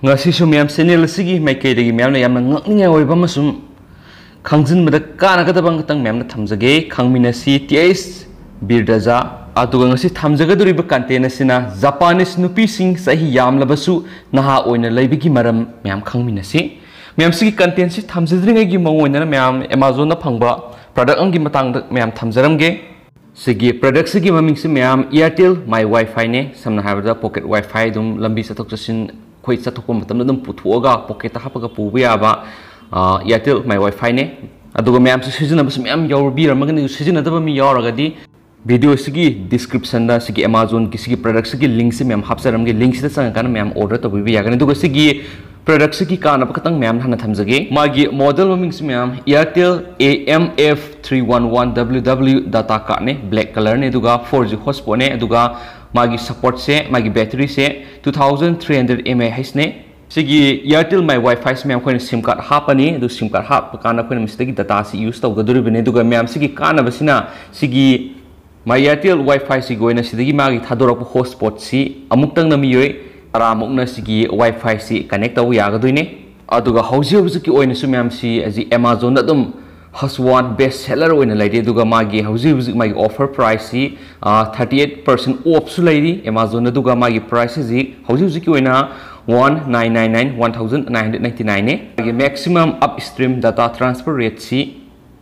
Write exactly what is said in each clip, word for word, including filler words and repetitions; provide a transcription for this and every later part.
ꯉꯁꯤꯁꯨ ꯃꯌꯥꯝ ꯆꯦꯅꯦꯜ ꯑꯁꯤꯒꯤ ꯃꯥꯏꯀꯩꯗꯒꯤ ꯃꯌꯥꯝꯅ ꯌꯥꯝꯅ ꯉꯛꯅꯤꯡꯉꯥꯏ ꯑꯣꯏꯕ ꯑꯃꯁꯨꯡ ꯈꯪꯖꯤꯟꯕꯗ ꯀꯥꯟꯅꯒꯗꯕ ꯑꯃꯈꯛꯇꯪ ꯃꯌꯥꯝꯅ ꯊꯝꯖꯒꯦ꯫ ꯈꯪꯃꯤꯟꯅꯁꯤ ꯇꯤ ꯑꯩꯁ ꯕꯤꯔꯗꯖꯥ꯫ ꯑꯗꯨꯒ ꯉꯁꯤ ꯊꯝꯖꯒꯗꯧꯔꯤꯕ ꯀꯟꯇꯦꯟ ꯑꯁꯤꯅ ꯖꯄꯥꯅꯤꯁ ꯅꯨꯄꯤꯁꯤꯡ ꯆꯍꯤ ꯌꯥꯝꯂꯕꯁꯨ ꯅꯍꯥ ꯑꯣꯏꯅ ꯂꯩꯕꯒꯤ ꯃꯔꯝ ꯃꯌꯥꯝ ꯈꯪꯃꯤꯟꯅꯁꯤ꯫ ꯃꯌꯥꯝ ꯁꯤꯒꯤ ꯀꯟꯇꯦꯟꯁꯤ ꯊꯝꯖꯗ꯭ꯔꯤꯉꯩꯒꯤ ꯃꯑꯣꯡ ꯑꯣꯏꯅ ꯃꯌꯥꯝ ꯑꯦꯃꯥꯖꯣꯟꯗ ꯐꯪꯕ ꯄ꯭ꯔꯗꯛ ꯑꯃꯒꯤ ꯃꯇꯥꯡꯗ ꯃꯌꯥꯝ ꯊꯝꯖꯔꯝꯒꯦ꯫ ꯁꯤꯒꯤ ꯄ꯭ꯔꯗꯛꯁꯤꯒꯤ ꯃꯃꯤꯡꯁꯤ ꯃꯌꯥꯝ Airtel My Wi-Fi ꯅꯦ꯫ ꯁꯝꯅ ꯍꯥꯏꯔꯕꯗ ꯄꯣꯀꯦꯠ ꯋꯥꯏ ꯐꯥꯏ ꯑꯗꯨꯝ ꯂꯝꯕꯤ ꯆꯠꯊꯣꯛ ꯆꯠꯁꯤꯟ ꯑꯩꯈꯣꯏ ꯆꯠꯊꯣꯛꯄ ꯃꯇꯝꯗ ꯑꯗꯨꯝ ꯄꯨꯊꯣꯛꯑꯒ ꯄꯣꯀꯦꯠꯇ ꯍꯥꯞꯄꯒ ꯄꯨꯕ ꯌꯥꯕ Airtel My Wi-Fi ꯅꯦ꯫ ꯑꯗꯨꯒ ꯃꯌꯥꯝꯁꯨ ꯁꯤꯖꯤꯟꯅꯕꯁꯨ ꯃꯌꯥꯝ ꯌꯥꯎꯕꯤꯔꯝꯃꯒꯅꯤ꯫ ꯁꯤꯖꯤꯟꯅꯗꯕ ꯃꯤ ꯌꯥꯎꯔꯒꯗꯤ ꯚꯤꯗꯤꯑꯣꯁꯤꯒꯤ ꯗꯤꯁꯀ꯭ꯔꯤꯞꯁꯟꯗ ꯁꯤꯒꯤ ꯑꯦꯃꯥꯖꯣꯟꯒꯤ ꯁꯤꯒꯤ ꯄ꯭ꯔꯗꯛꯁꯤꯒꯤ ꯂꯤꯡꯁꯤ ꯃꯌꯥꯝ ꯍꯥꯞꯆꯔꯝꯒꯦ꯫ ꯂꯤꯡꯁꯤꯗ ꯆꯪꯉꯀꯥꯟꯗ ꯃꯌꯥꯝ ꯑꯣꯔꯗꯔ ꯇꯧꯕꯤꯕ ꯌꯥꯒꯅꯤ꯫ ꯑꯗꯨꯒ ꯁꯤꯒꯤ ꯄ꯭ꯔꯗꯛꯁꯤꯒꯤ ꯀꯥꯟꯅꯕ ꯈꯛꯇꯪ ꯃꯌꯥꯝ ꯍꯥꯟꯅ ꯊꯝꯖꯒꯦ꯫ ꯃꯥꯒꯤ ꯃꯣꯗꯦꯜ ꯃꯃꯤꯡꯁꯤ ꯃꯌꯥꯝ Airtel A M F three one one W W data card ꯅꯦ, ꯕ꯭ꯂꯦꯛ ꯀꯂꯔꯅꯦ, ꯑꯗꯨꯒ ꯐꯣꯔ ꯖꯤ ꯍꯣꯠꯁꯄꯣꯠꯅꯦ, ꯑꯗꯨꯒ ꯃꯥꯒꯤ ꯁꯄꯣꯔꯠꯁꯦ, ꯃꯥꯒꯤ ꯕꯦꯇꯔꯤꯁꯦ two thousand three hundred mAh ꯅꯦ꯫ ꯁꯤꯒꯤ Airtel My Wi-Fi ꯁꯤ ꯃꯌꯥꯝ ꯑꯩꯈꯣꯏꯅ ꯁꯤꯝ ꯀꯥꯔꯗ ꯍꯥꯞꯄꯅꯤ꯫ ꯑꯗꯨ ꯁꯤꯝ ꯀꯥꯔꯗ ꯍꯥꯞꯄ ꯀꯥꯟꯗ ꯑꯩꯈꯣꯏꯅ ꯃꯁꯤꯗꯒꯤ ꯗꯇꯥꯁꯤ ꯌꯨꯁ ꯇꯧꯒꯗꯧꯔꯤꯕꯅꯤ꯫ ꯑꯗꯨꯒ ꯃꯌꯥꯝ ꯁꯤꯒꯤ ꯀꯥꯟꯅꯕꯁꯤꯅ ꯁꯤꯒꯤ My Airtel Wi-Fi ꯁꯤꯒꯤ ꯑꯣꯏꯅ ꯁꯤꯗꯒꯤ ꯃꯥꯒꯤ ꯊꯥꯗꯣꯔꯛꯄ ꯍꯣꯠꯁꯄꯣꯠꯁꯤ ꯑꯃꯨꯛꯇꯪꯅ ꯃꯤꯑꯣꯏ ꯇꯔꯥꯃꯨꯛꯅ ꯁꯤꯒꯤ Wi-Fi ꯁꯤ ꯀꯅꯦꯛ ꯇꯧꯕ ꯌꯥꯒꯗꯣꯏꯅꯦ꯫ ꯑꯗꯨꯒ ꯍꯧꯖꯤꯛ ꯍꯧꯖꯤꯛꯀꯤ ꯑꯣꯏꯅꯁꯨ ꯃꯌꯥꯝꯁꯤ ꯍꯧꯖꯤꯛ ꯑꯦꯃꯥꯖꯣꯟꯗ ꯑꯗꯨꯝ ꯍꯁꯋꯥꯟ ꯕꯦꯁ ꯁꯦꯂꯔ ꯑꯣꯏꯅ ꯂꯩꯔꯤ꯫ ꯑꯗꯨꯒ ꯃꯥꯒꯤ ꯍꯧꯖꯤꯛ ꯍꯧꯖꯤꯛ ꯃꯥꯒꯤ ꯑꯣꯐꯔ ꯄ꯭ꯔꯥꯏꯁꯁꯤ ꯊꯥꯔꯇꯤ ꯑꯩꯠ ꯄꯥꯔꯁꯦꯟ ꯑꯣꯐꯁꯨ ꯂꯩꯔꯤ ꯑꯦꯃꯥꯖꯣꯟꯗ꯫ ꯑꯗꯨꯒ ꯃꯥꯒꯤ ꯄ꯭ꯔꯥꯏꯁ ꯍꯧꯖꯤꯛ ꯍꯧꯖꯤꯛ ꯍꯧꯖꯤꯛꯀꯤ ꯑꯣꯏꯅ one nine nine nine, one thousand nine hundred ninety nine ꯅꯦ꯫ ꯃꯥꯒꯤ maximum upstream data transfer rate ꯁꯤ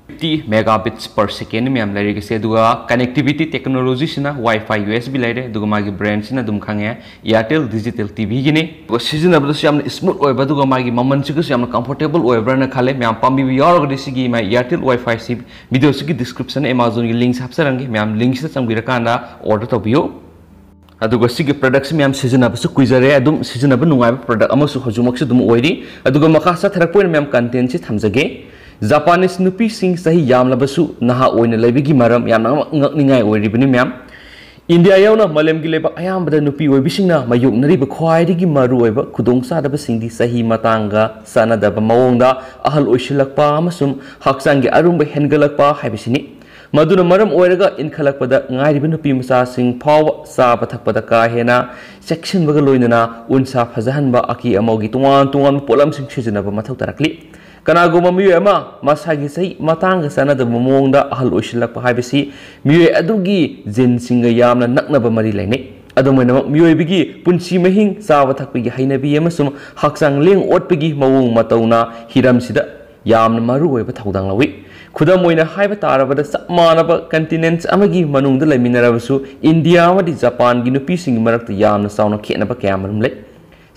fifty megabits per second ꯃꯌꯥꯝ ꯂꯩꯔꯤꯕꯁꯦ꯫ ꯑꯗꯨꯒ connectivity technology ꯁꯤꯅ Wi-Fi U S B ꯂꯩꯔꯦ꯫ ꯑꯗꯨꯒ ꯃꯥꯒꯤ ꯕ꯭ꯔꯥꯟꯗꯁꯤꯅ ꯑꯗꯨꯝ ꯈꯪꯉꯦ, Airtel Digital T V Guinea. ꯑꯗꯨꯒ ꯁꯤꯖꯤꯟꯅꯕꯗꯁꯨ ꯌꯥꯝꯅ ꯁ꯭ꯃꯨꯠ ꯑꯣꯏꯕ, ꯑꯗꯨꯒ ꯃꯥꯒꯤ ꯃꯃꯜꯁꯤꯒꯁꯨ ꯌꯥꯝꯅ ꯀꯝꯐꯣꯔꯇꯦꯕꯜ ꯑꯣꯏꯕ꯭ꯔꯥꯅ ꯈꯜꯂꯦ꯫ ꯃꯌꯥꯝ ꯄꯥꯝꯕꯤꯕ ꯌꯥꯎꯔꯒꯗꯤ ꯁꯤꯒꯤ My Airtel Wi-Fi ꯁꯤ ꯚꯤꯗꯤꯑꯣꯁꯤꯒꯤ ꯗꯤꯁꯀ꯭ꯔꯤꯞꯁꯟ ꯑꯦꯃꯥꯖꯣꯟꯒꯤ ꯂꯤꯡꯁ ꯍꯥꯞꯆꯔꯝꯒꯦ꯫ ꯃꯌꯥꯝ ꯂꯤꯡꯁꯤꯗ ꯆꯪꯕꯤꯔꯀꯥꯟꯗ ꯑꯣꯔꯗꯔ ꯇꯧꯕꯤꯌꯨ꯫ ꯑꯗꯨꯒ ꯁꯤꯒꯤ ꯄ꯭ꯔꯗꯛꯁꯤ ꯃꯌꯥꯝ ꯁꯤꯖꯤꯟꯅꯕꯁꯨ ꯀꯨꯏꯖꯔꯦ, ꯑꯗꯨꯝ ꯁꯤꯖꯤꯟꯅꯕ ꯅꯨꯡꯉꯥꯏꯕ ꯄ꯭ꯔꯗꯛ ꯑꯃꯁꯨ ꯍꯧꯖꯤꯛꯃꯛꯁꯨ ꯑꯗꯨꯝ ꯑꯣꯏꯔꯤ꯫ ꯑꯗꯨꯒ ꯃꯈꯥ ꯆꯠꯊꯔꯛꯄ ꯑꯣꯏꯅ ꯃꯌꯥꯝ ꯀꯟꯇꯦꯟꯁꯤ ꯊꯝꯖꯒꯦ꯫ ꯖꯄꯥꯅꯤꯁ ꯅꯨꯄꯤꯁꯤꯡ ꯆꯍꯤ ꯌꯥꯝꯂꯕꯁꯨ ꯅꯍꯥ ꯑꯣꯏꯅ ꯂꯩꯕꯒꯤ ꯃꯔꯝ ꯌꯥꯝꯅ ꯉꯛꯅꯤꯡꯉꯥꯏ ꯑꯣꯏꯔꯤꯕꯅꯤ ꯃꯌꯥꯝ꯫ ꯏꯟꯗꯤꯌꯥ ꯌꯥꯎꯅ ꯃꯥꯂꯦꯝꯒꯤ ꯂꯩꯕꯥꯛ ꯑꯌꯥꯝꯕꯗ ꯅꯨꯄꯤ ꯑꯣꯏꯕꯤꯁꯤꯡꯅ ꯃꯥꯌꯣꯛꯅꯔꯤꯕ ꯈ꯭ꯋꯥꯏꯗꯒꯤ ꯃꯔꯨꯑꯣꯏꯕ ꯈꯨꯗꯣꯡꯆꯥꯗꯕꯁꯤꯡꯗꯤ ꯆꯍꯤ ꯃꯇꯥꯡꯒ ꯆꯥꯟꯅꯗꯕ ꯃꯑꯣꯡꯗ ꯑꯍꯜ ꯑꯣꯏꯁꯤꯜꯂꯛꯄ ꯑꯃꯁꯨꯡ ꯍꯛꯆꯥꯡꯒꯤ ꯑꯔꯨꯝꯕ ꯍꯦꯟꯒꯠꯂꯛꯄ ꯍꯥꯏꯕꯁꯤꯅꯤ꯫ ꯃꯗꯨꯅ ꯃꯔꯝ ꯑꯣꯏꯔꯒ ꯏꯟꯈꯠꯂꯛꯄꯗ ꯉꯥꯏꯔꯤꯕ ꯅꯨꯄꯤ ꯃꯆꯥꯁꯤꯡ ꯐꯥꯎꯕ ꯆꯥꯕ ꯊꯛꯄꯗ ꯀꯥ ꯍꯦꯟꯅ ꯆꯦꯛꯁꯤꯟꯕꯒ ꯂꯣꯏꯅꯅ ꯎꯟꯁꯥ ꯐꯖꯍꯟꯕ, ꯑꯀꯦ ꯑꯃꯧꯒꯤ ꯇꯣꯉꯥꯟ ꯇꯣꯉꯥꯟꯕ ꯄꯣꯠꯂꯝꯁꯤꯡ ꯁꯤꯖꯤꯟꯅꯕ ꯃꯊꯧ ꯇꯥꯔꯛꯂꯤ꯫ ꯀꯅꯥꯒꯨꯝꯕ ꯃꯤꯑꯣꯏ ꯑꯃ ꯃꯁꯥꯒꯤ ꯆꯍꯤ ꯃꯇꯥꯡꯒ ꯆꯥꯟꯅꯗꯕ ꯃꯑꯣꯡꯗ ꯑꯍꯜ ꯑꯣꯏꯁꯤꯜꯂꯛꯄ ꯍꯥꯏꯕꯁꯤ ꯃꯤꯑꯣꯏ ꯑꯗꯨꯒꯤ ꯖꯤꯟꯁꯤꯡꯒ ꯌꯥꯝꯅ ꯅꯛꯅꯕ ꯃꯔꯤ ꯂꯩꯅꯩ꯫ ꯑꯗꯨꯝ ꯑꯣꯏꯅꯃꯛ, ꯃꯤꯑꯣꯏꯕꯒꯤ ꯄꯨꯟꯁꯤ ꯃꯍꯤꯡ, ꯆꯥꯕ ꯊꯛꯄꯒꯤ ꯍꯩꯅꯕꯤ ꯑꯃꯁꯨꯡ ꯍꯛꯆꯥꯡ ꯂꯦꯡ ꯑꯣꯠꯄꯒꯤ ꯃꯑꯣꯡ ꯃꯇꯧꯅ ꯍꯤꯔꯝꯁꯤꯗ ꯌꯥꯝꯅ ꯃꯔꯨ ꯑꯣꯏꯕ ꯊꯧꯗꯥꯡ ꯂꯧꯏ꯫ ꯈꯨꯗꯝ ꯑꯣꯏꯅ ꯍꯥꯏꯕ ꯇꯥꯔꯕꯗ, ꯆꯞ ꯃꯥꯟꯅꯕ continent ꯑꯃꯒꯤ ꯃꯅꯨꯡꯗ ꯂꯩꯃꯤꯟꯅꯔꯕꯁꯨ, ꯏꯟꯗꯤꯌꯥ ꯑꯃꯗꯤ ꯖꯄꯥꯟꯒꯤ ꯅꯨꯄꯤꯁꯤꯡꯒꯤ ꯃꯔꯛꯇ ꯌꯥꯝꯅ ꯆꯥꯎꯅ ꯈꯦꯠꯅꯕ ꯀꯌꯥ ꯑꯃꯔꯣꯝ ꯂꯩ꯫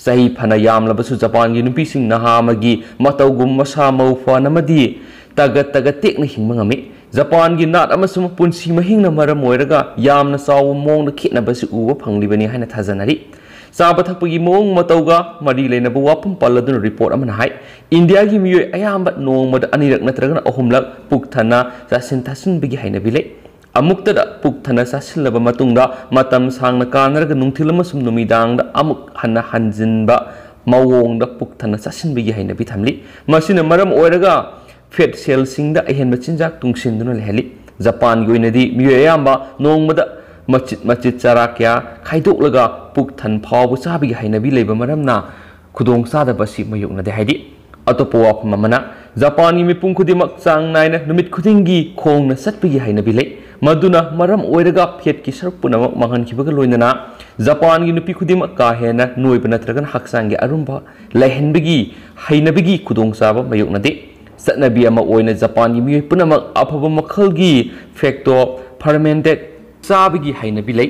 ꯆꯍꯤ ꯐꯅ ꯌꯥꯝꯂꯕꯁꯨ, ꯖꯄꯥꯟꯒꯤ ꯅꯨꯄꯤꯁꯤꯡ ꯅꯍꯥ ꯑꯃꯒꯤ ꯃꯇꯧꯒꯨꯝ ꯃꯁꯥ ꯃꯎ ꯐꯅ ꯑꯃꯗꯤ ꯇꯒꯠ ꯇꯒꯠ ꯇꯦꯛꯅ ꯍꯤꯡꯕ ꯉꯝꯃꯤ꯫ ꯖꯄꯥꯟꯒꯤ ꯅꯥꯠ ꯑꯃꯁꯨꯡ ꯄꯨꯟꯁꯤ ꯃꯍꯤꯡꯅ ꯃꯔꯝ ꯑꯣꯏꯔꯒ ꯌꯥꯝꯅ ꯆꯥꯎꯕ ꯃꯑꯣꯡꯗ ꯈꯦꯠꯅꯕꯁꯤ ꯎꯕ ꯐꯪꯂꯤꯕꯅꯤ ꯍꯥꯏꯅ ꯊꯥꯖꯅꯔꯤ꯫ ꯆꯥꯕ ꯊꯛꯄꯒꯤ ꯃꯑꯣꯡ ꯃꯇꯧꯒ ꯃꯔꯤ ꯂꯩꯅꯕ ꯋꯥꯐꯝ ꯄꯜꯂꯗꯨꯅ report ꯑꯃꯅ ꯍꯥꯏ, ꯏꯟꯗꯤꯌꯥꯒꯤ ꯃꯤꯑꯣꯏ ꯑꯌꯥꯝꯕ ꯅꯣꯡꯃꯗ ꯑꯅꯤꯔꯛ ꯅꯠꯇ꯭ꯔꯒꯅ ꯑꯍꯨꯝꯂꯛ ꯄꯨꯛ ꯊꯟꯅ ꯆꯥꯁꯤꯟ ꯊꯛꯁꯤꯟꯕꯒꯤ ꯍꯩꯅꯕꯤ ꯂꯩ꯫ ꯑꯃꯨꯛꯇꯗ ꯄꯨꯛ ꯊꯟꯅ ꯆꯥꯁꯤꯜꯂꯕ ꯃꯇꯨꯡꯗ ꯃꯇꯝ ꯁꯥꯡꯅ ꯀꯥꯟꯅꯔꯒ ꯅꯨꯡꯊꯤꯜ ꯑꯃꯁꯨꯡ ꯅꯨꯃꯤꯗꯥꯡꯗ ꯑꯃꯨꯛ ꯍꯟꯅ ꯍꯟꯖꯤꯟꯕ ꯃꯑꯣꯡꯗ ꯄꯨꯛ ꯊꯟꯅ ꯆꯥꯁꯤꯟꯕꯒꯤ ꯍꯩꯅꯕꯤ ꯊꯝꯂꯤ꯫ ꯃꯁꯤꯅ ꯃꯔꯝ ꯑꯣꯏꯔꯒ fat cellꯁꯤꯡꯗ ꯑꯍꯦꯟꯕ ꯆꯤꯟꯖꯥꯛ ꯇꯨꯡꯁꯤꯟꯗꯨꯅ ꯂꯩꯍꯜꯂꯤ꯫ ꯖꯄꯥꯟꯒꯤ ꯑꯣꯏꯅꯗꯤ ꯃꯤꯑꯣꯏ ꯑꯌꯥꯝꯕ ꯅꯣꯡꯃꯗ ꯃꯆꯤꯠ ꯃꯆꯤꯠ ꯆꯔꯥ ꯀꯌꯥ ꯈꯥꯏꯗꯣꯛꯂꯒ ꯄꯨꯛ ꯊꯟ ꯐꯥꯎꯕ ꯆꯥꯕꯒꯤ ꯍꯩꯅꯕꯤ ꯂꯩꯕ ꯃꯔꯝꯅ ꯈꯨꯗꯣꯡꯆꯥꯗꯕ ꯑꯁꯤ ꯃꯥꯌꯣꯛꯅꯗꯦ꯫ ꯍꯥꯏꯗꯤ, ꯑꯇꯣꯞꯄ ꯋꯥꯐꯝ ꯑꯃꯅ, ꯖꯄꯥꯟꯒꯤ ꯃꯤꯄꯨꯝ ꯈꯨꯗꯤꯡꯃꯛ ꯆꯥꯡ ꯅꯥꯏꯅ ꯅꯨꯃꯤꯠ ꯈꯨꯗꯤꯡꯒꯤ ꯈꯣꯡꯅ ꯆꯠꯄꯒꯤ ꯍꯩꯅꯕꯤ ꯂꯩ, ꯃꯗꯨꯅ ꯃꯔꯝ ꯑꯣꯏꯔꯒ fatꯀꯤ ꯁꯔꯨꯛ ꯄꯨꯝꯅꯃꯛ ꯃꯥꯡꯍꯟꯈꯤꯕꯒ ꯂꯣꯏꯅꯅ ꯖꯄꯥꯟꯒꯤ ꯅꯨꯄꯤ ꯈꯨꯗꯤꯡꯃꯛ ꯀꯥ ꯍꯦꯟꯅ ꯅꯣꯏꯕ ꯅꯠꯇ꯭ꯔꯒꯅ ꯍꯛꯆꯥꯡꯒꯤ ꯑꯔꯨꯝꯕ ꯂꯩꯍꯟꯕꯒꯤ ꯍꯩꯅꯕꯤꯒꯤ ꯈꯨꯗꯣꯡꯆꯥꯕ ꯃꯥꯌꯣꯛꯅꯗꯦ꯫ ꯆꯠꯅꯕꯤ ꯑꯃ ꯑꯣꯏꯅ ꯖꯄꯥꯟꯒꯤ ꯃꯤꯑꯣꯏ ꯄꯨꯝꯅꯃꯛ ꯑꯐꯕ ꯃꯈꯜꯒꯤ facto fermented ꯆꯥꯕꯒꯤ ꯍꯩꯅꯕꯤ ꯂꯩ,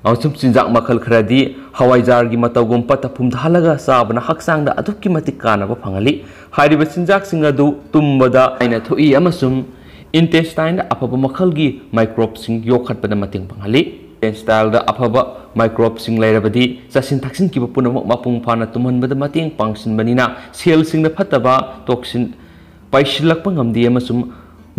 ꯑꯃꯁꯨꯡ ꯆꯤꯟꯖꯥꯛ ꯃꯈꯜ ꯈꯔꯗꯤ ꯍꯋꯥꯏꯖꯥꯔꯒꯤ ꯃꯇꯧꯒꯨꯝ ꯄꯠꯊ ꯄꯨꯝꯊꯍꯜꯂꯒ ꯆꯥꯕꯅ ꯍꯛꯆꯥꯡꯗ ꯑꯗꯨꯛꯀꯤ ꯃꯇꯤꯛ ꯀꯥꯟꯅꯕ ꯐꯪꯍꯜꯂꯤ꯫ ꯍꯥꯏꯔꯤꯕ ꯆꯤꯟꯖꯥꯛꯁꯤꯡ ꯑꯗꯨ ꯇꯨꯝꯕꯗ ꯍꯥꯏꯅ ꯊꯣꯛꯏ ꯑꯃꯁꯨꯡ intestineꯗ ꯑꯐꯕ ꯃꯈꯜꯒꯤ microbeꯁꯤꯡ ꯌꯣꯛꯈꯠꯄꯗ ꯃꯇꯦꯡ ꯄꯥꯡꯍꯜꯂꯤ꯫ Intestineꯗ ꯑꯐꯕ microbeꯁꯤꯡ ꯂꯩꯔꯕꯗꯤ ꯆꯥꯁꯤꯟ ꯊꯛꯁꯤꯟꯈꯤꯕ ꯄꯨꯝꯅꯃꯛ ꯃꯄꯨꯡ ꯐꯥꯅ ꯇꯨꯝꯍꯟꯕꯗ ꯃꯇꯦꯡ ꯄꯥꯡꯁꯤꯟꯕꯅꯤꯅ cellꯁꯤꯡꯗ ꯐꯠꯇꯕ toxin ꯄꯥꯏꯁꯤꯜꯂꯛꯄ ꯉꯝꯗꯦ ꯑꯃꯁꯨꯡ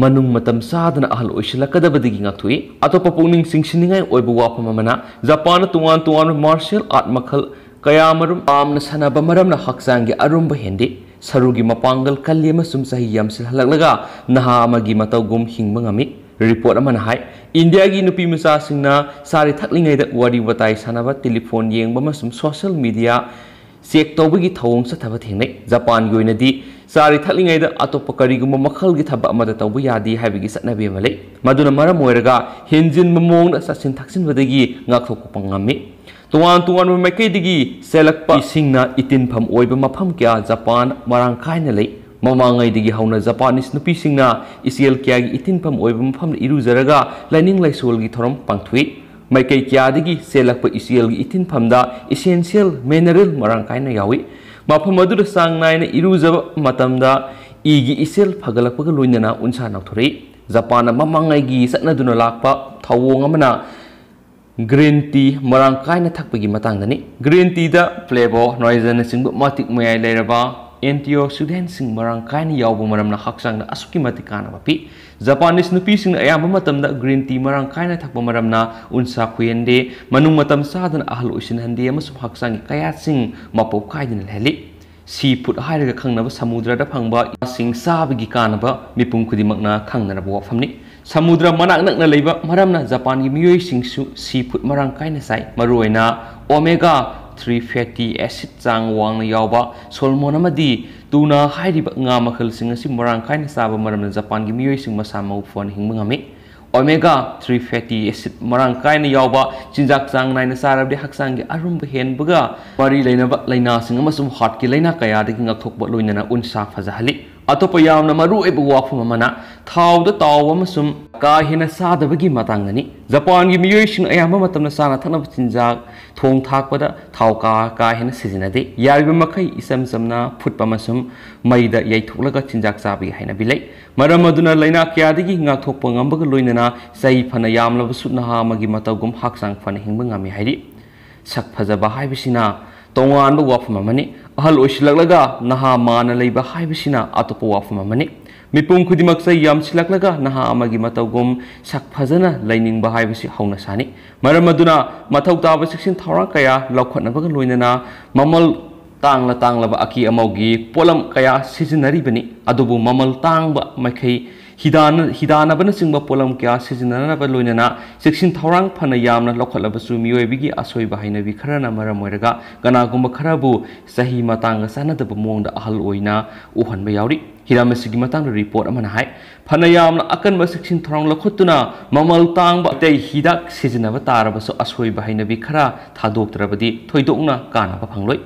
ꯃꯅꯨꯡ ꯃꯇꯝ ꯆꯥꯗꯅ ꯑꯍꯜ ꯑꯣꯏꯁꯤꯜꯂꯛꯀꯗꯕꯗꯒꯤ ꯉꯥꯛꯊꯣꯛꯏ꯫ ꯑꯇꯣꯞꯄ ꯄꯨꯛꯅꯤꯡ ꯆꯤꯡꯁꯤꯟꯅꯤꯡꯉꯥꯏ ꯑꯣꯏꯕ ꯋꯥꯐꯝ ꯑꯃꯅ, ꯖꯄꯥꯟꯗ ꯇꯣꯉꯥꯟ ꯇꯣꯉꯥꯟꯕ martial art ꯃꯈꯜ ꯀꯌꯥꯃꯔꯨꯝ ꯄꯥꯝꯅ ꯁꯥꯟꯅꯕ ꯃꯔꯝꯅ ꯍꯛꯆꯥꯡꯒꯤ ꯑꯔꯨꯝꯕ ꯍꯦꯟꯗꯦ, ꯁꯔꯨꯒꯤ ꯃꯄꯥꯡꯒꯜ ꯀꯜꯂꯤ ꯑꯃꯁꯨꯡ ꯆꯍꯤ ꯌꯥꯝꯁꯤꯜꯍꯜꯂꯛꯂꯒ ꯅꯍꯥ ꯑꯃꯒꯤ ꯃꯇꯧꯒꯨꯝ ꯍꯤꯡꯕ ꯉꯝꯃꯤ꯫ ꯔꯤꯄꯣꯔꯠ ꯑꯃꯅ ꯍꯥꯏ, ꯏꯟꯗꯤꯌꯥꯒꯤ ꯅꯨꯄꯤ ꯃꯆꯥꯁꯤꯡꯅ ꯆꯥꯔꯤ ꯊꯛꯂꯤꯉꯩꯗ ꯋꯥꯔꯤ ꯋꯥꯇꯥꯏ ꯁꯥꯟꯅꯕ, ꯇꯦꯂꯤꯐꯣꯟ ꯌꯦꯡꯕ ꯑꯃꯁꯨꯡ ꯁꯣꯁꯤꯌꯦꯜ ꯃꯤꯗꯤꯌꯥ ꯆꯦꯛ ꯇꯧꯕꯒꯤ ꯊꯧꯑꯣꯡ ꯆꯠꯊꯕ ꯊꯦꯡꯅꯩ꯫ ꯖꯄꯥꯟꯒꯤ ꯑꯣꯏꯅꯗꯤ ꯆꯥꯔꯤ ꯊꯛꯂꯤꯉꯩꯗ ꯑꯇꯣꯞꯄ ꯀꯔꯤꯒꯨꯝꯕ ꯃꯈꯜꯒꯤ ꯊꯕꯛ ꯑꯃꯗ ꯇꯧꯕ ꯌꯥꯗꯦ ꯍꯥꯏꯕꯒꯤ ꯆꯠꯅꯕꯤ ꯑꯃ ꯂꯩ꯫ ꯃꯗꯨꯅ ꯃꯔꯝ ꯑꯣꯏꯔꯒ ꯍꯦꯟꯖꯤꯟꯕ ꯃꯑꯣꯡꯗ ꯆꯥꯁꯤꯟ ꯊꯛꯆꯤꯟꯕꯗꯒꯤ ꯉꯥꯛꯊꯣꯛꯄ ꯉꯝꯃꯤ꯫ ꯇꯣꯉꯥꯟ ꯇꯣꯉꯥꯟꯕ ꯃꯥꯏꯀꯩꯗꯒꯤ ꯆꯦꯜꯂꯛꯄꯁꯤꯡꯅ ꯏꯇꯤꯟꯐꯝ ꯑꯣꯏꯕ ꯃꯐꯝ ꯀꯌꯥ ꯖꯄꯥꯟ ꯃꯔꯥꯡ ꯀꯥꯏꯅ ꯂꯩ꯫ ꯃꯃꯥꯡꯉꯩꯗꯒꯤ ꯍꯧꯅ ꯖꯄꯥꯅꯤꯁ ꯅꯨꯄꯤꯁꯤꯡꯅ ꯏꯆꯦꯜ ꯀꯌꯥꯒꯤ ꯏꯇꯤꯟꯐꯝ ꯑꯣꯏꯕ ꯃꯐꯝꯗ ꯏꯔꯨꯖꯔꯒ ꯂꯥꯏꯅꯤꯡ ꯂꯥꯏꯁꯣꯜꯒꯤ ꯊꯧꯔꯝ ꯄꯥꯡꯊꯣꯛꯏ꯫ ꯃꯥꯏꯀꯩ ꯀꯌꯥꯗꯒꯤ ꯆꯦꯜꯂꯛꯄ ꯏꯆꯦꯜꯒꯤ ꯏꯇꯤꯟꯐꯝꯗ essential mineral ꯃꯔꯥꯡ ꯀꯥꯏꯅ ꯌꯥꯎꯏ꯫ ꯃꯐꯝ ꯑꯗꯨꯗ ꯆꯥꯡ ꯅꯥꯏꯅ ꯏꯔꯨꯖꯕ ꯃꯇꯝꯗ ꯏꯒꯤ ꯏꯆꯦꯜ ꯐꯒꯠꯂꯛꯄꯒ ꯂꯣꯏꯅꯅ ꯎꯟꯁꯥ ꯅꯥꯎꯊꯣꯔꯛꯏ꯫ ꯖꯄꯥꯟꯅ ꯃꯃꯥꯡꯉꯩꯒꯤ ꯆꯠꯅꯗꯨꯅ ꯂꯥꯛꯄ ꯊꯧꯑꯣꯡ ꯑꯃꯅ green tea ꯃꯔꯥꯡ ꯀꯥꯏꯅ ꯊꯛꯄꯒꯤ ꯃꯇꯥꯡꯗꯅꯤ꯫ Green teaꯗ flavonoidꯅꯆꯤꯡꯕ ꯃꯇꯤꯛ ꯃꯌꯥꯏ ꯂꯩꯔꯕ antioxidantꯁꯤꯡ ꯃꯔꯥꯡ ꯀꯥꯏꯅ ꯌꯥꯎꯕ ꯃꯔꯝꯅ ꯍꯛꯆꯥꯡꯗ ꯑꯁꯨꯛꯀꯤ ꯃꯇꯤꯛ ꯀꯥꯟꯅꯕ ꯄꯤ꯫ ꯖꯄꯥꯅꯤꯁ ꯅꯨꯄꯤꯁꯤꯡꯅ ꯑꯌꯥꯝꯕ ꯃꯇꯝꯗ green tea ꯃꯔꯥꯡ ꯀꯥꯏꯅ ꯊꯛꯄ ꯃꯔꯝꯅ ꯎꯟꯁꯥ ꯈꯨꯍꯦꯟꯗꯦ, ꯃꯅꯨꯡ ꯃꯇꯝ ꯆꯥꯗꯅ ꯑꯍꯜ ꯑꯣꯏꯁꯤꯟꯍꯟꯗꯦ ꯑꯃꯁꯨꯡ ꯍꯛꯆꯥꯡꯒꯤ ꯀꯌꯥꯠꯁꯤꯡ ꯃꯄꯨꯡ ꯀꯥꯏꯗꯅ ꯂꯩꯍꯜꯂꯤ꯫ Sea food ꯍꯥꯏꯔꯒ ꯈꯪꯅꯕ ꯁꯃꯨꯗ꯭ꯔꯗ ꯐꯪꯕ ꯁꯤꯡ ꯆꯥꯕꯒꯤ ꯀꯥꯟꯅꯕ ꯃꯤꯄꯨꯝ ꯈꯨꯗꯤꯡꯃꯛꯅ ꯈꯪꯅꯔꯕ ꯋꯥꯐꯝꯅꯤ꯫ ꯁꯃꯨꯗ꯭ꯔ ꯃꯅꯥꯛ ꯅꯛꯅ ꯂꯩꯕ ꯃꯔꯝꯅ ꯖꯄꯥꯟꯒꯤ ꯃꯤꯑꯣꯏꯁꯤꯡꯁꯨ sea food ꯃꯔꯥꯡ ꯀꯥꯏꯅ ꯆꯥꯏ꯫ ꯃꯔꯨꯑꯣꯏꯅ omega three fatty acid ꯆꯥꯡ ꯋꯥꯡꯅ ꯌꯥꯎꯕ salmon ꯑꯃꯗꯤ tuna ꯍꯥꯏꯔꯤꯕ ꯉꯥ ꯃꯈꯜꯁꯤꯡ ꯑꯁꯤ ꯃꯔꯥꯡ ꯀꯥꯏꯅ ꯆꯥꯕ ꯃꯔꯝꯅ ꯖꯄꯥꯟꯒꯤ ꯃꯤꯑꯣꯏꯁꯤꯡ ꯃꯁꯥ ꯃꯎ ꯐꯅ ꯍꯤꯡꯕ ꯉꯝꯃꯤ꯫ Omega three fatty acid ꯃꯔꯥꯡ ꯀꯥꯏꯅ ꯌꯥꯎꯕ ꯆꯤꯟꯖꯥꯛ ꯆꯥꯡ ꯅꯥꯏꯅ ꯆꯥꯔꯕꯗꯤ ꯍꯛꯆꯥꯡꯒꯤ ꯑꯔꯨꯝꯕ ꯍꯦꯟꯕꯒ ꯃꯔꯤ ꯂꯩꯅꯕ ꯂꯥꯏꯅꯥꯁꯤꯡ ꯑꯃꯁꯨꯡ heartꯀꯤ ꯂꯥꯏꯅꯥ ꯀꯌꯥꯗꯒꯤ ꯉꯥꯛꯊꯣꯛꯄ ꯂꯣꯏꯅꯅ ꯎꯟꯁꯥ ꯐꯖꯍꯜꯂꯤ꯫ ꯑꯇꯣꯞꯄ ꯌꯥꯝꯅ ꯃꯔꯨꯑꯣꯏꯕ ꯋꯥꯐꯝ ꯑꯃꯅ ꯊꯥꯎꯗ ꯇꯥꯎꯕ ꯑꯃꯁꯨꯡ ꯀꯥ ꯍꯦꯟꯅ ꯆꯥꯗꯕꯒꯤ ꯃꯇꯥꯡꯗꯅꯤ꯫ ꯖꯄꯥꯟꯒꯤ ꯃꯤꯑꯣꯏꯁꯤꯡ ꯑꯌꯥꯝꯕ ꯃꯇꯝꯗ ꯆꯥꯅ ꯊꯛꯅꯕ ꯆꯤꯟꯖꯥꯛ ꯊꯣꯡ ꯊꯥꯛꯄꯗ ꯊꯥꯎ ꯀꯥ, ꯀꯥ ꯍꯦꯟꯅ ꯁꯤꯖꯤꯟꯅꯗꯦ꯫ ꯌꯥꯔꯤꯕ ꯃꯈꯩ ꯏꯆꯝ ꯆꯝꯅ ꯐꯨꯠꯄ ꯑꯃꯁꯨꯡ ꯃꯩꯗ ꯌꯩꯊꯣꯛꯂꯒ ꯆꯤꯟꯖꯥꯛ ꯆꯥꯕꯒꯤ ꯍꯩꯅꯕꯤ ꯂꯩ꯫ ꯃꯔꯝ ꯑꯗꯨꯅ ꯂꯥꯏꯅꯥ ꯀꯌꯥꯗꯒꯤ ꯉꯥꯛꯊꯣꯛꯄ ꯉꯝꯕꯒ ꯂꯣꯏꯅꯅ ꯆꯍꯤ ꯐꯅ ꯌꯥꯝꯂꯕꯁꯨ ꯅꯍꯥ ꯑꯃꯒꯤ ꯃꯇꯧꯒꯨꯝ ꯍꯛꯆꯥꯡ ꯐꯅ ꯍꯤꯡꯕ ꯉꯝꯃꯤ ꯍꯥꯏꯔꯤ꯫ ꯁꯛ ꯐꯖꯕ ꯍꯥꯏꯕꯁꯤꯅ ꯇꯣꯉꯥꯟꯕ ꯋꯥꯐꯝ ꯑꯃꯅꯤ꯫ ꯑꯍꯜ ꯑꯣꯏꯁꯤꯜꯂꯛꯂꯒ ꯅꯍꯥ ꯃꯥꯟꯅ ꯂꯩꯕ ꯍꯥꯏꯕꯁꯤꯅ ꯑꯇꯣꯞꯄ ꯋꯥꯐꯝ ꯑꯃꯅꯤ꯫ ꯃꯤꯄꯨꯝ ꯈꯨꯗꯤꯡꯃꯛ ꯆꯍꯤ ꯌꯥꯝꯁꯤꯜꯂꯛꯂꯒ ꯅꯍꯥ ꯑꯃꯒꯤ ꯃꯇꯧꯒꯨꯝ ꯁꯛ ꯐꯖꯅ ꯂꯩꯅꯤꯡꯕ ꯍꯥꯏꯕꯁꯤ ꯍꯧꯅꯁꯥꯅꯤ꯫ ꯃꯔꯝ ꯑꯗꯨꯅ ꯃꯊꯧ ꯇꯥꯕ ꯆꯦꯛꯁꯤꯟ ꯊꯧꯔꯥꯡ ꯀꯌꯥ ꯂꯧꯈꯠꯅꯕꯒ ꯂꯣꯏꯅꯅ ꯃꯃꯜ ꯇꯥꯡꯂ ꯇꯥꯡꯂꯕ ꯑꯀꯤ ꯑꯃꯧꯒꯤ ꯄꯣꯠꯂꯝ ꯀꯌꯥ ꯁꯤꯖꯤꯟꯅꯔꯤꯕꯅꯤ꯫ ꯑꯗꯨꯕꯨ ꯃꯃꯜ ꯇꯥꯡꯕ ꯃꯥꯏꯀꯩ ꯍꯤꯗꯥꯟ-, ꯍꯤꯗꯥꯟꯅꯕꯅꯆꯤꯡꯕ ꯄꯣꯠꯂꯝ ꯀꯌꯥ ꯁꯤꯖꯤꯟꯅꯅꯕ ꯂꯣꯏꯅꯅ ꯆꯦꯛꯁꯤꯟ ꯊꯧꯔꯥꯡ ꯐꯅ ꯌꯥꯝꯅ ꯂꯧꯈꯠꯂꯕꯁꯨ, ꯃꯤꯑꯣꯏꯕꯒꯤ ꯑꯁꯣꯏꯕ ꯍꯩꯅꯕꯤ ꯈꯔꯅ ꯃꯔꯝ ꯑꯣꯏꯔꯒ ꯀꯅꯥꯒꯨꯝꯕ ꯈꯔꯕꯨ ꯆꯍꯤ ꯃꯇꯥꯡꯒ ꯆꯥꯟꯅꯗꯕ ꯃꯑꯣꯡꯗ ꯑꯍꯜ ꯑꯣꯏꯅ ꯎꯍꯟꯕ ꯌꯥꯎꯔꯤ꯫ ꯍꯤꯔꯝ ꯑꯁꯤꯒꯤ ꯃꯇꯥꯡꯗ ꯔꯤꯄꯣꯔꯠ ꯑꯃꯅ ꯍꯥꯏ, ꯐꯅ ꯌꯥꯝꯅ ꯑꯀꯟꯕ ꯆꯦꯛꯁꯤꯟ ꯊꯧꯔꯥꯡ ꯂꯧꯈꯠꯇꯨꯅ ꯃꯃꯜ ꯇꯥꯡꯕ ꯑꯇꯩ ꯍꯤꯗꯥꯛ ꯁꯤꯖꯤꯟꯅꯕ ꯇꯥꯔꯕꯁꯨ, ꯑꯁꯣꯏꯕ ꯍꯩꯅꯕꯤ ꯈꯔ ꯊꯥꯗꯣꯛꯇ꯭ꯔꯕꯗꯤ ꯊꯣꯏꯗꯣꯛꯅ ꯀꯥꯟꯅꯕ ꯐꯪꯂꯣꯏ꯫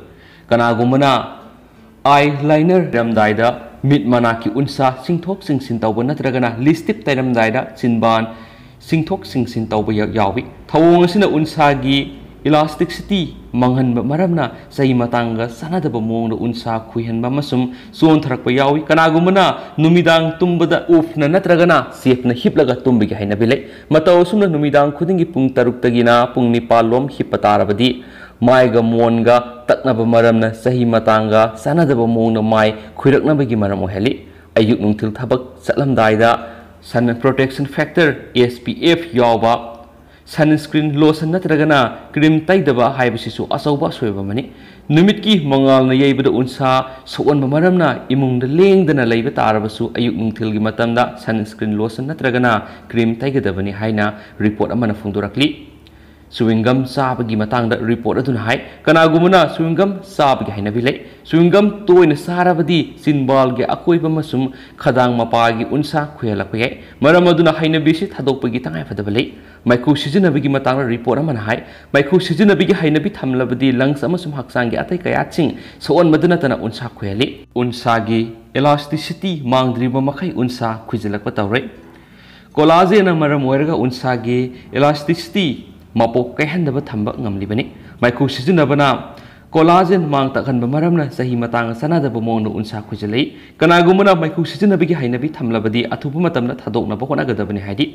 ꯀꯅꯥꯒꯨꯝꯕꯅ ꯑꯥꯏ ꯂꯥꯏꯅꯔ ꯂꯩꯔꯝꯗꯥꯏꯗ ꯃꯤꯠ ꯃꯅꯥꯛꯀꯤ ꯎꯟꯁꯥ ꯆꯤꯡꯊꯣꯛ ꯆꯤꯡꯁꯤꯟ ꯇꯧꯕ ꯅꯠꯇ꯭ꯔꯒꯅ ꯂꯤꯁꯇꯤꯞ ꯇꯩꯔꯝꯗꯥꯏꯗ ꯆꯤꯟꯕꯥꯟ ꯆꯤꯡꯊꯣꯛ ꯆꯤꯡꯁꯤꯟ ꯇꯧꯕ ꯌꯥ-, ꯌꯥꯎꯏ꯫ ꯊꯧꯑꯣꯡ ꯑꯁꯤꯅ ꯎꯟꯁꯥꯒꯤ elasticity ꯃꯥꯡꯍꯟꯕ ꯃꯔꯝꯅ ꯆꯍꯤ ꯃꯇꯥꯡꯒ ꯆꯥꯟꯅꯗꯕ ꯃꯑꯣꯡꯗ ꯎꯟꯁꯥ ꯈꯨꯏꯍꯟꯕ ꯑꯃꯁꯨꯡ ꯆꯣꯟꯊꯔꯛꯄ ꯌꯥꯎꯏ꯫ ꯀꯅꯥꯒꯨꯝꯕꯅ ꯅꯨꯃꯤꯗꯥꯡ ꯇꯨꯝꯕꯗ ꯎꯞꯅ ꯅꯠꯇ꯭ꯔꯒꯅ ꯆꯦꯞꯅ ꯍꯤꯞꯂꯒ ꯇꯨꯝꯕꯒꯤ ꯍꯩꯅꯕꯤ ꯂꯩ꯫ ꯃꯇꯧ ꯑꯁꯨꯝꯅ ꯅꯨꯃꯤꯗꯥꯡ ꯈꯨꯗꯤꯡꯒꯤ ꯄꯨꯡ ꯇꯔꯨꯛꯇꯒꯤꯅ ꯄꯨꯡ ꯅꯤꯄꯥꯜ ꯂꯣꯝ ꯍꯤꯞꯄ ꯇꯥꯔꯕꯗꯤ ꯃꯥꯏꯒ ꯃꯣꯟꯒ ꯇꯛꯅꯕ ꯃꯔꯝꯅ ꯆꯍꯤ ꯃꯇꯥꯡꯒ ꯆꯥꯟꯅꯗꯕ ꯃꯑꯣꯡꯗ ꯃꯥꯏ ꯈꯨꯏꯔꯛꯅꯕꯒꯤ ꯃꯔꯝ ꯑꯣꯏꯍꯜꯂꯤ꯫ ꯑꯌꯨꯛ ꯅꯨꯡꯊꯤꯜ ꯊꯕꯛ ꯆꯠꯂꯝꯗꯥꯏꯗ sun protection factor, S P F, ꯌꯥꯎꯕ sunscreen, lotion ꯅꯠꯇ꯭ꯔꯒꯅ cream ꯇꯩꯗꯕ ꯍꯥꯏꯕꯁꯤꯁꯨ ꯑꯆꯧꯕ ꯑꯁꯣꯏꯕ ꯑꯃꯅꯤ꯫ ꯅꯨꯃꯤꯠꯀꯤ ꯃꯉꯥꯜꯅ ꯌꯩꯕꯗ ꯎꯟꯁꯥ ꯁꯣꯛꯍꯟꯕ ꯃꯔꯝꯅ ꯏꯃꯨꯡꯗ ꯂꯦꯡꯗꯅ ꯂꯩꯕ ꯇꯥꯔꯕꯁꯨ ꯑꯌꯨꯛ ꯅꯨꯡꯊꯤꯜꯒꯤ ꯃꯇꯝꯗ sunscreen, lotion ꯅꯠꯇ꯭ꯔꯒꯅ cream ꯇꯩꯒꯗꯕꯅꯤ ꯍꯥꯏꯅ ꯔꯤꯄꯣꯔꯠ ꯑꯃꯅ ꯐꯣꯡꯗꯣꯔꯛꯂꯤ꯫ ꯆꯨꯋꯤꯡꯒꯝ ꯆꯥꯕꯒꯤ ꯃꯇꯥꯡꯗ ꯔꯤꯄꯣꯔꯠ ꯑꯗꯨꯅ ꯍꯥꯏ, ꯀꯅꯥꯒꯨꯝꯕꯅ ꯆꯨꯋꯤꯡꯒꯝ ꯆꯥꯕꯒꯤ ꯍꯩꯅꯕꯤ ꯂꯩ꯫ ꯆꯨꯋꯤꯡꯒꯝ ꯇꯣꯏꯅ ꯆꯥꯔꯕꯗꯤ ꯆꯤꯟꯕꯥꯜꯒꯤ ꯑꯀꯣꯏꯕ ꯑꯃꯁꯨꯡ ꯈꯗꯥꯡ ꯃꯄꯥꯒꯤ ꯎꯟꯁꯥ ꯈꯨꯏꯍꯜꯂꯛꯄ ꯌꯥꯏ꯫ ꯃꯔꯝ ꯑꯗꯨꯅ ꯍꯩꯅꯕꯤꯁꯤ ꯊꯥꯗꯣꯛꯄꯒꯤ ꯇꯉꯥꯏꯐꯗꯕ ꯂꯩ꯫ ꯃꯩꯈꯨ ꯁꯤꯖꯤꯟꯅꯕꯒꯤ ꯃꯇꯥꯡꯗ ꯔꯤꯄꯣꯔꯠ ꯑꯃꯅ ꯍꯥꯏ, ꯃꯩꯈꯨ ꯁꯤꯖꯤꯟꯅꯕꯒꯤ ꯍꯩꯅꯕꯤ ꯊꯝꯂꯕꯗꯤ lungs ꯑꯃꯁꯨꯡ ꯍꯛꯆꯥꯡꯒꯤ ꯑꯇꯩ ꯀꯌꯥꯠꯁꯤꯡ ꯁꯣꯛꯍꯟꯕꯗ ꯅꯠꯇꯅ ꯎꯟꯁꯥ ꯈꯨꯏꯍꯜꯂꯤ꯫ ꯎꯟꯁꯥꯒꯤ elasticity ꯃꯥꯡꯗ꯭ꯔꯤꯕ ꯃꯈꯩ ꯎꯟꯁꯥ ꯈꯨꯏꯖꯤꯜꯂꯛꯄ ꯇꯧꯔꯣꯏ꯫ Collagenꯅ ꯃꯔꯝ ꯑꯣꯏꯔꯒ ꯎꯟꯁꯥꯒꯤ elasticity ꯃꯄꯣꯛ ꯀꯥꯏꯍꯟꯗꯕ ꯊꯝꯕ ꯉꯝꯂꯤꯕꯅꯤ꯫ ꯃꯩꯈꯨ ꯁꯤꯖꯤꯟꯅꯕꯅ collagen ꯃꯥꯡ ꯇꯥꯛꯍꯟꯕ ꯃꯔꯝꯅ ꯆꯍꯤ ꯃꯇꯥꯡꯒ ꯆꯥꯟꯅꯗꯕ ꯃꯑꯣꯡꯗ ꯎꯟꯁꯥ ꯈꯨꯏꯖꯤꯜꯂꯛꯏ꯫ ꯀꯅꯥꯒꯨꯝꯕꯅ ꯃꯩꯈꯨ ꯁꯤꯖꯤꯟꯅꯕꯒꯤ ꯍꯩꯅꯕꯤ ꯊꯝꯂꯕꯗꯤ ꯑꯊꯨꯕ ꯃꯇꯝꯗ ꯊꯥꯗꯣꯛꯅꯕ ꯍꯣꯠꯅꯒꯗꯕꯅꯤ꯫ ꯍꯥꯏꯗꯤ,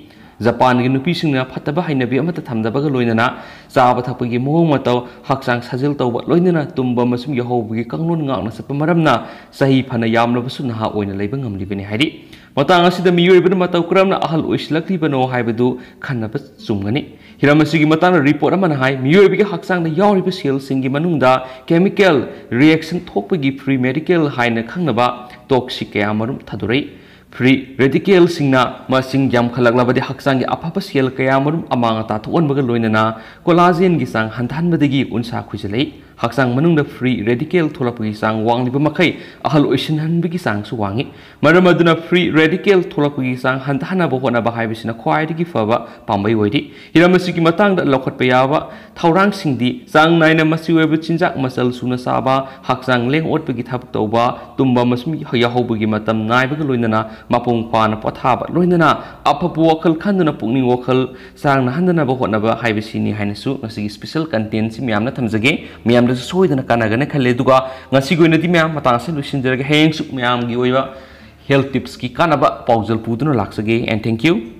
ꯖꯄꯥꯟꯒꯤ ꯅꯨꯄꯤꯁꯤꯡꯅ ꯐꯠꯇꯕ ꯍꯩꯅꯕꯤ ꯑꯃꯠꯇ ꯊꯝꯗꯕꯒ ꯂꯣꯏꯅꯅ ꯆꯥꯕ ꯊꯛꯄꯒꯤ ꯃꯑꯣꯡ ꯃꯇꯧ, ꯍꯛꯆꯥꯡ ꯁꯥꯖꯦꯜ ꯇꯧꯕ, ꯂꯣꯏꯅꯅ ꯇꯨꯝꯕ ꯑꯃꯁꯨꯡ ꯌꯥꯍꯧꯕꯒꯤ ꯀꯥꯡꯂꯣꯟ ꯉꯥꯛꯅ ꯆꯠꯄ ꯃꯔꯝꯅ ꯆꯍꯤ ꯐꯅ ꯌꯥꯝꯂꯕꯁꯨ ꯅꯍꯥ ꯑꯣꯏꯅ ꯂꯩꯕ ꯉꯝꯂꯤꯕꯅꯤ꯫ ꯍꯥꯏꯗꯤ, ꯃꯇꯥꯡ ꯑꯁꯤꯗ ꯃꯤꯑꯣꯏꯕꯅ ꯃꯇꯧ ꯀꯔꯝꯅ ꯑꯍꯜ ꯑꯣꯏꯁꯤꯜꯂꯛꯂꯤꯕꯅꯣ ꯍꯥꯏꯕꯗꯨ ꯈꯟꯅꯕ ꯆꯨꯝꯒꯅꯤ꯫ ꯍꯤꯔꯝ ꯑꯁꯤꯒꯤ ꯃꯇꯥꯡꯗ ꯔꯤꯄꯣꯔꯠ ꯑꯃꯅ ꯍꯥꯏ, ꯃꯤꯑꯣꯏꯕꯒꯤ ꯍꯛꯆꯥꯡꯗ ꯌꯥꯎꯔꯤꯕ ꯁꯦꯜꯁꯤꯡꯒꯤ ꯃꯅꯨꯡꯗ chemical reaction ꯊꯣꯛꯄꯒꯤ free radical ꯍꯥꯏꯅ ꯈꯪꯅꯕ toxic ꯀꯌꯥ ꯃꯔꯨꯝ ꯊꯥꯗꯣꯔꯛꯏ꯫ Free radicalꯁꯤꯡꯅ ꯃꯁꯤꯡ ꯌꯥꯝꯈꯠꯂꯛꯂꯕꯗꯤ ꯍꯛꯆꯥꯡꯒꯤ ꯑꯐꯕ cell ꯀꯌꯥ ꯃꯔꯨꯝ ꯑꯃꯥꯡ ꯑꯇꯥ ꯊꯣꯛꯍꯟꯕꯒ ꯂꯣꯏꯅꯅ collagenꯒꯤ ꯆꯥꯡ ꯍꯟꯊꯍꯟꯕꯗꯒꯤ ꯎꯟꯁꯥ ꯈꯨꯏꯖꯜꯂꯛꯏ꯫ ꯍꯛꯆꯥꯡ ꯃꯅꯨꯡꯗ free radical ꯊꯣꯛꯂꯛꯄꯒꯤ ꯆꯥꯡ ꯋꯥꯡꯂꯤꯕ ꯃꯈꯩ ꯑꯍꯜ ꯑꯣꯏꯁꯤꯟꯍꯟꯕꯒꯤ ꯆꯥꯡꯁꯨ ꯋꯥꯡꯏ꯫ ꯃꯔꯝ ꯑꯗꯨꯅ free radical ꯊꯣꯛꯂꯛꯄꯒꯤ ꯆꯥꯡ ꯍꯟꯊꯍꯟꯅꯕ ꯍꯣꯠꯅꯕ ꯍꯥꯏꯕꯁꯤꯅ ꯈ꯭ꯋꯥꯏꯗꯒꯤ ꯐꯕ ꯄꯥꯝꯕꯩ ꯑꯣꯏꯔꯤ꯫ ꯍꯤꯔꯝ ꯑꯁꯤꯒꯤ ꯃꯇꯥꯡꯗ ꯂꯧꯈꯠꯄ ꯌꯥꯕ ꯊꯧꯔꯥꯡꯁꯤꯡꯗꯤ ꯆꯥꯡ ꯅꯥꯏꯅ ꯃꯆꯤ ꯑꯣꯏꯕ ꯆꯤꯟꯖꯥꯛ ꯃꯆꯜ ꯁꯨꯅ ꯆꯥꯕ, ꯍꯛꯆꯥꯡ ꯂꯦꯡ ꯑꯣꯠꯄꯒꯤ ꯊꯕꯛ ꯇꯧꯕ, ꯇꯨꯝꯕ ꯑꯃꯁꯨꯡ ꯌꯥꯍꯧꯕꯒꯤ ꯃꯇꯝ ꯅꯥꯏꯕꯒ ꯂꯣꯏꯅꯅ ꯃꯄꯨꯡ ꯐꯥꯅ ꯄꯣꯊꯥꯕ, ꯂꯣꯏꯅꯅ ꯑꯐꯕ ꯋꯥꯈꯜ ꯈꯟꯗꯨꯅ ꯄꯨꯛꯅꯤꯡ ꯋꯥꯈꯜ ꯆꯥꯡ ꯅꯥꯍꯟꯗꯅꯕ ꯍꯣꯠꯅꯕ ꯍꯥꯏꯕꯁꯤꯅꯤ ꯍꯥꯏꯅꯁꯨ ꯉꯁꯤꯒꯤ special contentꯁꯤ ꯃꯌꯥꯝꯅ ꯊꯝꯖꯒꯦ꯫ ꯃꯌꯥꯝꯗꯁꯨ ꯁꯣꯏꯗꯅ ꯀꯥꯟꯅꯒꯅꯤ ꯈꯜꯂꯦ꯫ ꯑꯗꯨꯒ ꯉꯁꯤꯒꯤ ꯑꯣꯏꯅꯗꯤ ꯃꯌꯥꯝ ꯃꯇꯥꯡ ꯑꯁꯤ ꯂꯣꯏꯁꯤꯟꯖꯔꯒꯦ꯫ ꯍꯌꯦꯡꯁꯨ ꯃꯌꯥꯝꯒꯤ ꯑꯣꯏꯕ health tipsꯀꯤ ꯀꯥꯟꯅꯕ ꯄꯥꯎꯖꯦꯜ ꯄꯨꯗꯨꯅ ꯂꯥꯛꯆꯒꯦ꯫ And thank you꯫